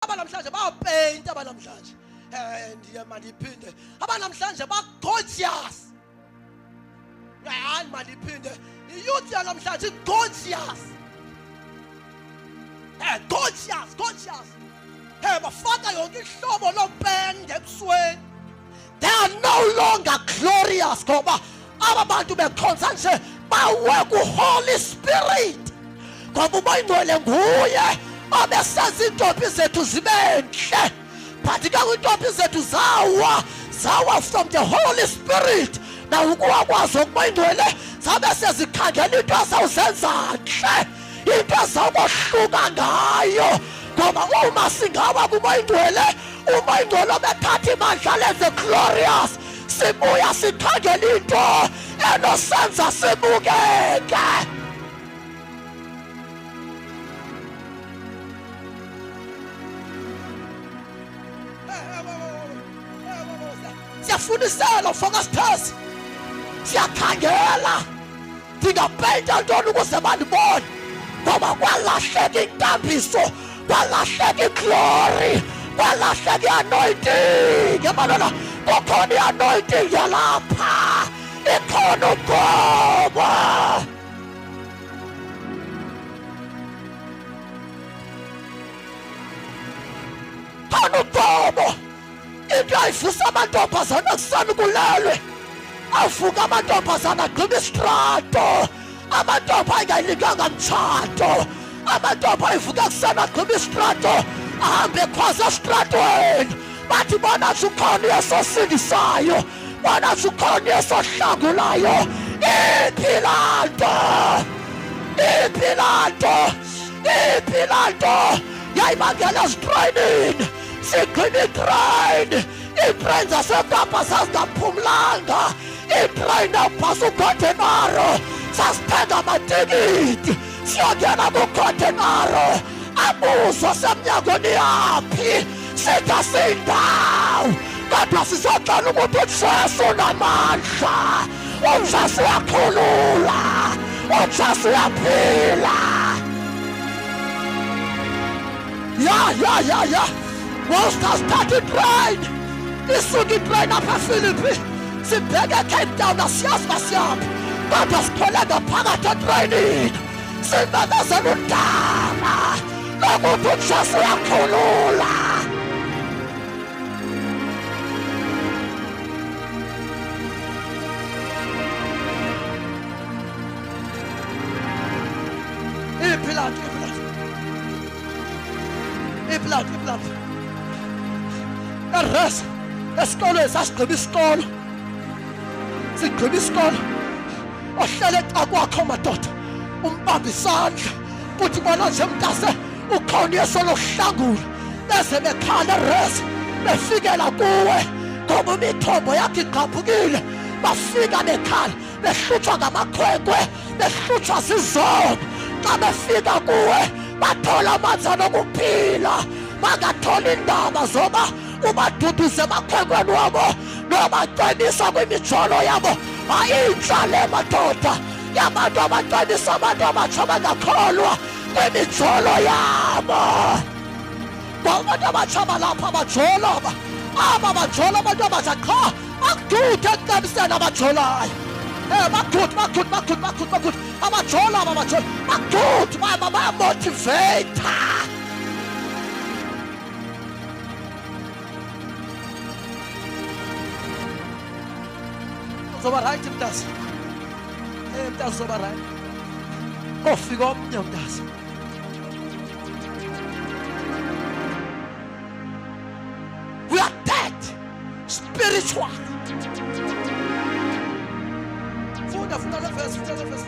Abanamhlanje bayapeyinta, abanamhlanje ndiye mandiphinde, abanamhlanje ba-gorgeous. Hayi, mandiphinde, iyouth yanamhlanje i-gorgeous, gorgeous, gorgeous. Bafaka yonke ihlobo lopende ebusweni. They are no longer glorious ngoba aba bantu bekhonza nje bawe ku-Holy Spirit, ngoba uBoyingcwele nguye obesenza iintombi zethu zibe ntle. But ke kwiintombi zethu zawa from the Holy Spirit. Na ukuwa kwazo kuBoyingcwele zabe sezikhangela into azawuzenza ntle, into ezawukohluka ngayo. Ngoba uma singawa kuBoyingcwele, uBoyingcwele obethatha ibandla lenze glorious, sibuya sikhangela into enosenza sibukeke. Siyafunisela ufaka sithesi, siyakhangela ndingapeyinta ntoni ukuze bandibone, ngoba kwalahleka intambiso, kwalahleka iglory, kwalahleka i-anointing. Ebantwana, kukhona i-anointing yalapha, ikhona ugobo. Khona ugobo, into ayivusa amantombazana ekuseni kulelwe, avuka amantombazana agqiba isitrato, amantombi ayingayinikanga mtshato, amantombi ayivuka ekuseni agqiba isitrato, ahambe ekhwaza esitratweni, bathi bona ukhona uYesu osindisayo, bona ukhona uYesu ohlangulayo. Iphi laa nto? Iphi laa nto? Iphi laa nto yayibangela ezitrayinini sigqiba itrayini? Iitrayini zaseKapa zazingaphumlanga, iitrayini awubhasa uGodenaro, sasithenga amatikiti siyongena kuGodenaro, abuzwa semnyangweni yaphi, sithi asiyindawo, kodwa sizoxela ukuthi uJesu unamandla, uJesu uyakhulula, uJesu uyaphila. Ya ya ya ya, wawusithatha itrain, isuke itrain apha ePhilippi sibheke eCape Town, asiyazi uba siyaphi, kodwa sikhwele ngaphakathi etrayinini simemezela udaba lokuthi uJesu uyakhulula. Iphi laa nto? Iphi laa nto? Iphi laa nto? Iphi laa nto? Eres esikolweni sasigqiba isikolo, sigqiba isikolo, ohlele ecakwakho madoda umbamba isandla, kuthi bona nje mntase ukhona uYesu olohlangula. Beze bekhala res befikela kuwe ngoba imithombo yakho igqabhukile. Bafika bekhala, behlutshwa ngamakhwenkwe, behlutshwa zizono. Xa befika kuwe bathola amanzi anokuphila, bangathola iindaba zoba ubaduduze emakhwenkweni wabo nobacebisa kwimijolo yabo. Ayintsha le madoda yabantu abacebisa abantu abatsha bangakholwa kwimijolo yabo. Abantu abatsha balapha bajolo, aba bajola abantu abatsha qha bakudude ekucebiseni abajolayo. Bakudude, bakudude, bakudude, bakudude, bakudude abajola, aba bajola bakudude, bayamotiveyitha. Uzoba right mntase, mntase, uzoba right. Kofika omnye mntase. We are dead spiritual. Funda, funda le verse, funda le verse.